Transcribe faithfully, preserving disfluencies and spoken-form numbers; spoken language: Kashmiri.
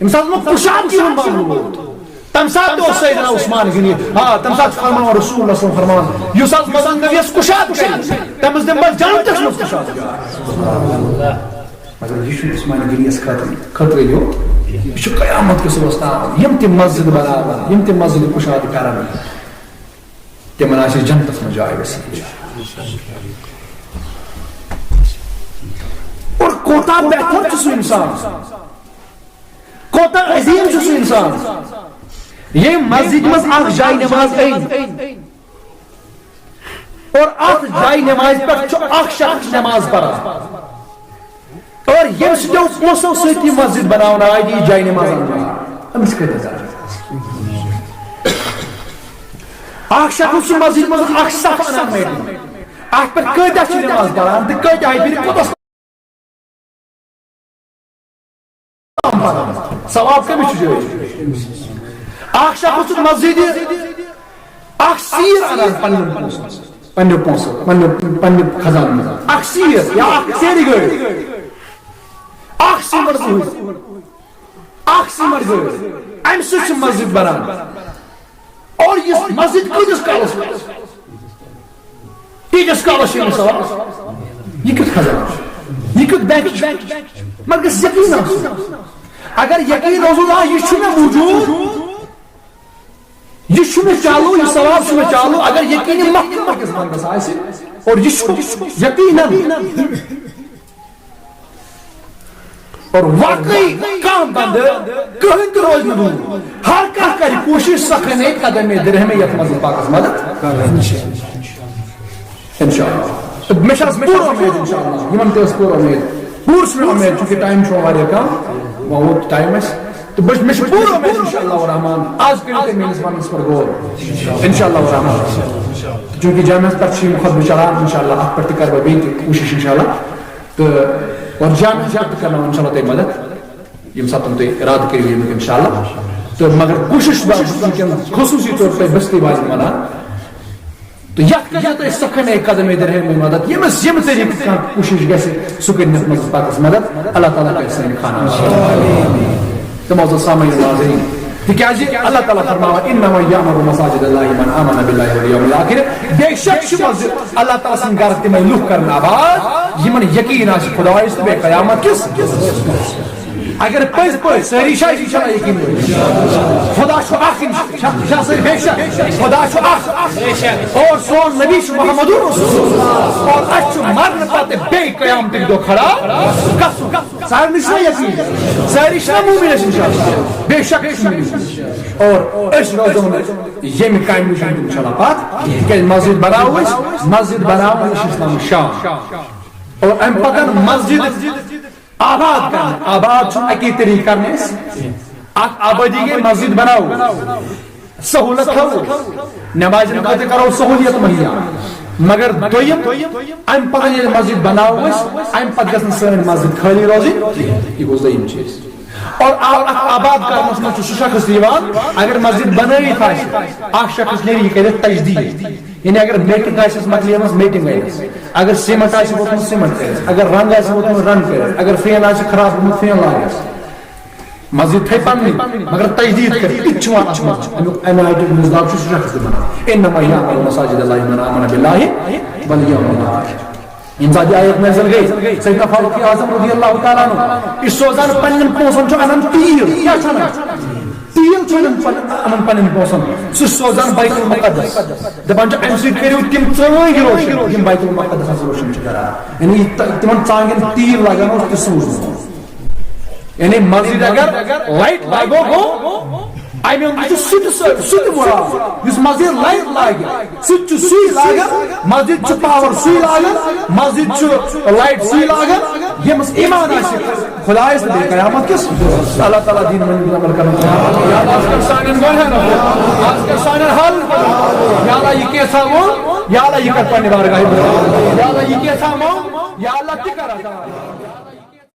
ییٚمہِ ساتہٕ وۄنۍ کُشاد یِوان ماننہٕ ووت، تَمہِ ساتہٕ تہِ اوس سیدنا عثمان غنی، آ، تَمہِ ساتہٕ چھُ فرمان رسول اللہ صلی اللہ علیہ وسلم فرمان، یُس حظ مدن نبیَس کُشاد کرِ، تٔمِس دِمہٕ بہٕ جنتَس منٛز کُشاد۔ مگر یہِ چھُنہٕ عثمان غنیَس خٲطرٕ، خٲطرٕ یوت، یہِ چھُ قیامت کِس صُبحَس تام۔ یِم تہِ مسجد بناوان، یِم تہِ مسجد کُشاد کران، تِمن آسہِ جنتس منٛز جاے ویسے۔ اور کوتاہ بہتر چھُ سُہ انسان، کوتاہ عظیم چھُ سُہ انسان، ییٚمۍ مسجد منٛز اکھ جاے نماز أنۍ اور اتھ جاے نمازِ پٮ۪ٹھ چھُ اکھ شخص نماز پران۔ اور ییٚمہِ سۭتۍ یِمو پونٛسو سۭتۍ یہِ مسجد بناونہٕ آیہِ، یہِ جاے نماز اننہٕ آیہِ، أمِس کۭتیاہ زیادٕ؟ اکھ شخص چھُ مسجد منٛز اکھ صف انان میٹنگ، اتھ پٮ۪ٹھ کۭتیاہ چھِ نماز پران تہٕ کۭتیاہ آیہِ پھرِ کوٚتس تام پران؟ ثواب کٔمِس چھُ جٲری؟ اکھ شخص چھُ مسجد اکھ سیٖر انان پننٮ۪ن پونٛسن، پننیو پونٛسو، پننیو، پننہِ خزانہٕ منٛز۔ اکھ سیٖر یا اکھ سیرِ گٲڑۍ، اکھ سیٖمنٹ گٲڑۍ، اکھ سیٖمنٹ گٲڑۍ، امہِ سۭتۍ چھِ مسجد بنان۔ اور یہِ مسجد کۭتِس کالس، تیٖتِس کالس چھِ أمِس ثواب۔ یہِ کیُتھ خزانہٕ چھُ؟ یہِ کیُتھ بینک چھُ؟ مگر گژھِ یقین آسُن۔ اگر یقین اوسُن، آ، یہِ چھُ مےٚ موجود، یہِ چھُ مےٚ چالو، یہِ ثواب چھُ مےٚ چالو، اگر یقین مخدوٗم أکِس بندس آسہِ، اور یہِ چھُ یقیناً، اور واقعی کانٛہہ بندٕ کٕہٕنۍ تہِ روزِ نہٕ دوٗر، ہر کانٛہہ کرِ کوٗشش، سۄ کھنے قدم درہمے یتھ مسجد پاکس مدد۔ انشاءاللہ۔ تہٕ مےٚ چھِ آز پوٗرٕ اُمید، انشاءاللہ، یِمن تہِ ٲس پوٗرٕ اُمید۔ پوٗرٕ چھِ مےٚ اُمید، چونکہ ٹایم چھُ وۄنۍ واریاہ کم، وۄنۍ ووت ٹایم اَسہِ۔ تہٕ بہٕ، مےٚ چھِ پوٗرٕ اُمید، انشاءاللہ الرحمن، آز کٔرِو تُہۍ میٲنِس وننس پٮ۪ٹھ غور۔ انشاءاللہ الرحمن۔ چونکہ جامعس پٮ۪ٹھ چھِ یِم خطبہٕ چلان، انشاءاللہ، اتھ پٮ۪ٹھ تہِ کرٕ بہٕ بیٚیہِ تہِ کوٗشش، انشاءاللہ۔ تہٕ اور جامعس پٮ۪ٹھ تہِ کرناوو، انشاءاللہ، تۄہہِ مدد۔ ییٚمہِ ساتہٕ تُہۍ اِرادٕ کٔرِو ییٚمیُک، انشاءاللہ۔ تہٕ مگر کوٗشِش بہٕ وٕنکیٚن خصوٗصی طور پہ بستی والٮ۪ن وَنان، تہٕ یَتھ کٔرِو تُہۍ سۄ کھنے قدمے درہمے مدد، ییٚمِس ییٚمہِ طریٖقہٕ کانٛہہ کوٗشِش گژھِ، سُہ کٔرِنَس منٛز پَکَس مدد۔ اللہ تعالیٰ کَرِ سٲنۍ خانہ۔ تہٕ معزز سامعین ناظرین، تِکیٛازِ اللہ تعالیٰ فرماوان، "انما یعمر مساجد اللہ من آمن باللہ والیوم الآخر"، بے شک چھِ مسجد اللہ تعالیٰ سٕنٛدۍ گرٕ تِمے لُکھ کرن آباد، یِمن یقین آسہِ خدایس تہٕ بیٚیہِ قیامت کس۔ اگر پٔزۍ پٲٹھۍ سٲری چھا، یہِ چھا یقین؟ خدا چھُ اکھ، یِم چھا، چھا سٲری؟ بے شک خدا چھُ اکھ۔ اور سون نبی چھُ محمد رسول اللہ۔ اور اَسہِ چھُ مرنہٕ پتہٕ بیٚیہِ قیامتٕکۍ دۄہ کھڑا گژھُن۔ سارنٕے چھُنہ یقین؟ سٲری چھِنہ مومن اِنشاءاللہ؟ بے شک چھِ مومن۔ اور أسۍ روزو نہٕ ییٚمہِ کامہِ نِش، انشاءاللہ، پتھ، تِکیٛازِ مسجد بناوو أسۍ، مسجد بناوو أسۍ اسلام شام۔ اور امہِ پتہٕ مسجد آباد کرنہٕ۔ آباد چھُنہٕ اَکی طریٖقہٕ کرنہٕ أسۍ۔ اکھ آبٲدی گٔے، مسجد بناوو، سہوٗلت تھاوو، نمازن خٲطرٕ کرو سہوٗلیت مہیا۔ مگر دوٚیِم، امہِ پتہٕ ییٚلہِ مسجد بناوو أسۍ، امہِ پتہٕ گژھِ نہٕ سٲنۍ مسجد خٲلی روزٕنۍ کینٛہہ۔ یہِ گوٚو دوٚیِم چیٖز۔ اور آ-، اتھ آباد کرنس منٛز چھُ سُہ شخص یِوان، اگر مسجد بنٲوِتھ آسہِ، اکھ شخص نیرِ، یہِ کرِ تجدید۔ یعنی اگر میٹنگ آسٮ۪س مۄکلیمٕژ، میٹنگ انٮ۪س۔ اگر سیمنٹ آسہِ ووتمُت، سیمنٹ کرٮ۪س۔ اگر رنگ آسہِ ووتمُت، رنگ کرٮ۪س۔ اگر فین آسہِ خراب گوٚمُت، فین لاگٮ۪س۔ مسجد تھٲے پننی، مگر تجدید کرِ۔ تہِ چھُ وَنان اَتھ منٛز۔ اَمیُک، اَمہِ آیتُک مصداق چھُ سُہ شخص تہِ وَنان، "انما یعمر مساجد اللہ من آمن باللہ والیوم الآخر۔" ییٚمہِ ساتہٕ یہِ آیت نٲزِل گٔے، سیدنا فاروق اعظم رضی اللہ تعالیٰ عنہ، یہِ سوزان پننٮ۪ن پونٛسن چھُ اَنان تیٖل۔ کیٛاہ چھُ اَنان؟ تیٖل چھُ اَنان پن-، اَنان پننٮ۪ن پونٛسن۔ سُہ چھُ سوزان بیت المقدس۔ دَپان چھُ، "اَمہِ سۭتۍ کٔرِو تِم ژٲنٛگۍ روشن، یِم بیت المقدسس روشن چھِ کران۔" یعنی یہِ تہِ-، تِمن ژانٛگٮ۪ن تیٖل لگان اوس، تہِ سوٗز۔ یعنی مسجد اگر لایٹ لاگو گوٚو، اَمہِ اندرٕ چھُ سُہ تہِ سُہ، سُہ تہِ مراد، یُس مسجد لایٹ لاگہِ، سُہ تہِ چھُ سُے لاگان۔ مسجد چھُ پاور سُے لاگان، مسجد چھُ لایٹ سُے لاگان، ییٚمِس ایمان آسہِ خدایس تہٕ بیٚیہِ قیامت کِس۔ اللہ تعالیٰ دین منٛز عمل کرن۔ یا اللہ، آز کر سانٮ۪ن گۄنہن، آز کر سانٮ۪ن حالن۔ یا اللہ، یہِ کینٛژھا ووٚن، یا اللہ، یہِ کر پننہِ بارگاہہِ منٛز۔ یا اللہ، یہِ کینٛژھا ووٚن، یا اللہ، تہِ کر عطا۔